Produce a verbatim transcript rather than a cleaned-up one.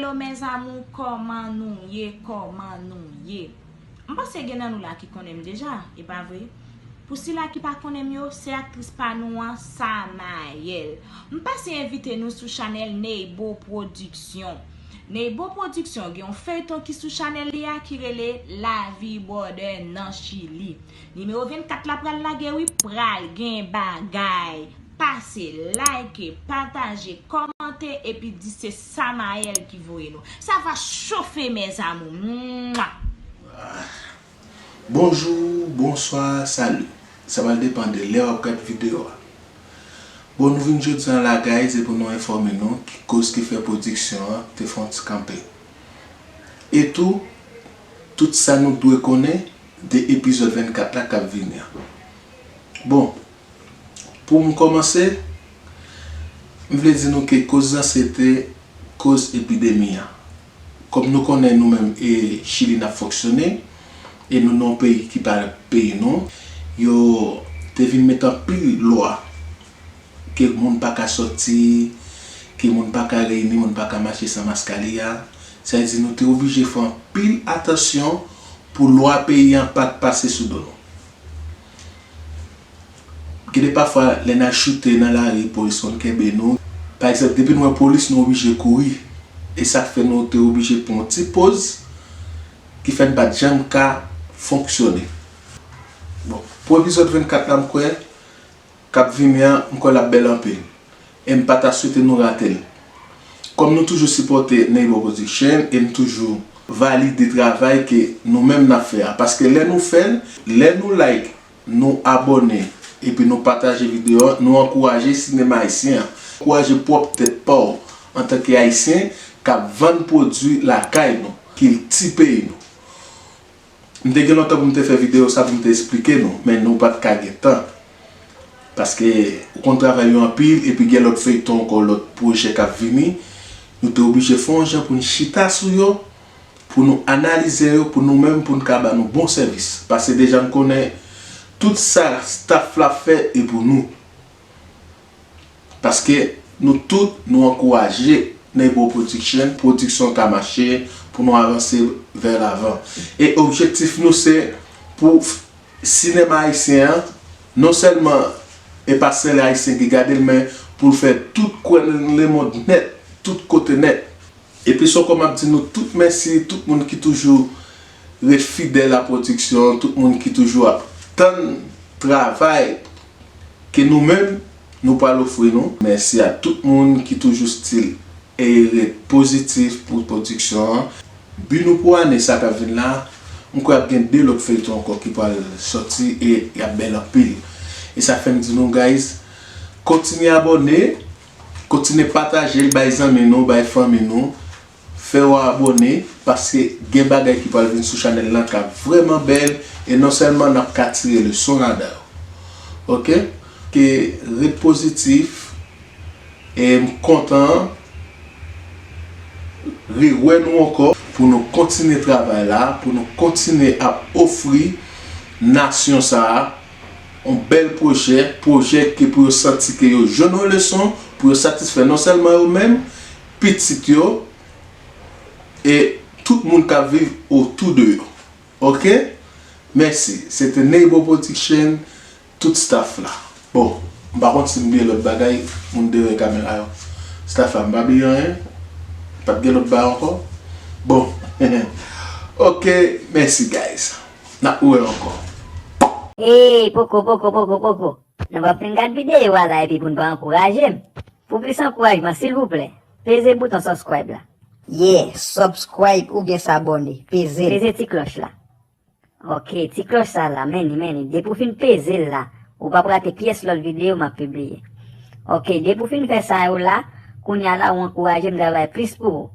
Hello mes amours, kòman nou ye? Kòman nou ye? M panse gen nan nou la ki konnen m deja, e pa vre? Pou sila ki pa konnen m yo, se aktris pa nou an, Samayèl. M pase envite nou sou chanèl Neybo Production. Neybo Production gen yon feyton ki sou chanèl li a ki rele Lavi Bòdè nan Chili. Nimewo vennkat la pral lage wi, pral gen bagay. Pase, like, pataje, kòmante, epi di se Samayèl ki voye nou. Ça va chauffer mes amours. Mwa! Bonjou, bonswa, sali. Sa pral depann de lè w ap gad videyo a. Bon, nou vin jodi a la, guys, se pou nou enfòme nou ki koz ki fè pwodiksyon an te fè yon ti kanpe. E tou, tout sa nou dwe konnen de epizòd vennkat la k ap vini an. Bon, pou m kòmanse, m vle di nou ke koz lan se te koz epidemi an. Kòm nou konnen nou menm e Chili n ap fonksyone, e nou nan yon peyi ki pa peyi nou, yo te vin met anpil lwa ke moun pa ka sòti, ke moun pa ka reyini, moun pa ka mache san mask ali a. Sa vle di nou te oblije fè anpil atansyon pou lwa peyi an pa t pase sou do nou. Gen de pafwa, lè n al choute nan lari, polis konn kenbe nou. Pa egzanp, depi n wè polis, nou oblije kouri. E sa k fè nou te oblije pran yon ti poz ki fè n pa t janm ka fonksyone. Bon, pou epizòd vennkat la, m kwè, k ap vini an, m kwè l ap bèl anpil. E m pa ta swete nou rate l. Kòm nou toujou sipòte Neybo Production e n toujou valide travay ke nou menm n ap fè a. Paske lè nou fè l, lè nou like, nou abòne, epi nou pataje videyo an, nou ankouraje sinema ayisyen an. Ankouraje pwòp tèt pa w antanke ayisyen k ap vann pwodui lakay nou, kilti peyi nou. M te gen lontan pou m te fè videyo sa pou m te esplike nou, men nou pa t ka gen tan. Paske ou konn travay yo anpil, epi gen lòt feyton ankò, lòt pwojè k ap vini. Nou te oblije fè yon jan pou n chita sou yo, pou nou analize yo, pou nou menm, pou n ka ba nou bon sèvis. Paske deja n konnen tout sa staff la fè e pou nou. Paske nou tout, nou ankouraje Neybo Production, pwodiksyon ka mache pou nou avanse vè lavan. E objektif nou se pou sinema ayisyen an, non sèlman e pa sèl ayisyen ki gade l, men pou l fè tout kwen lemonn nèt, tout kote nèt. Epi se ankò m ap di nou tout mèsi, tout moun ki toujou ret fidèl a pwodiksyon, tout moun ki toujou ap tann travay ke nou menm nou pral ofri nou. Mèsi a tout moun ki toujou still e ret pozitif pou pwodiksyon an. Bi nou pou ane sa k ap vin la, m kwè ap gen de lòt feyton ankò ki pral sòti e y ap bèl anpil. E sa fè m di nou, guys, kontinye abòne, kontinye pataje l bay zanmi nou, bay fanmi nou. Fè yo abòne, paske gen bagay ki pral vin sou chanèl lan k ap vrèman bèl, e non sèlman n ap ka tire leson ladan yo. Oke? Ke ret pozitif, e m kontan rewè nou ankò pou nou kontinye travay la, pou nou kontinye ap ofri nasyon sa a yon bèl pwojè, pwojè ke pou yo santi ke yo jwenn yon leson, pou yo satisfè non sèlman yo menm, pitit yo, e tout moun k ap viv otou de yo. Oke? Mèsi. Se te Neybo Production, tout staff la. Bon, m pa konn si m bliye lòt bagay, moun dèyè kamera yo. Staff la, m pa bliye anyen. Pa t gen lòt bagay ankò? Bon. Oke, mèsi guys. N ap wè ankò. Ey, poko, poko, poko, poko. Nou p ap fin gad videyo a la epi pou n pa ankouraje m. Pou plis ankourajman, silvouplè, peze bouton subscribe la. Yeah, subscribe oubyen s'abonner. Peze l. Peze ti klòch la. Oke, ti klòch sa la, men li, men li. Depi w fin peze l la, ou p ap rate pyès lòt videyo m ap pibliye. Oke, depi w fin fè sa yo la, kounye a la ou ankouraje m travay plis pou ou.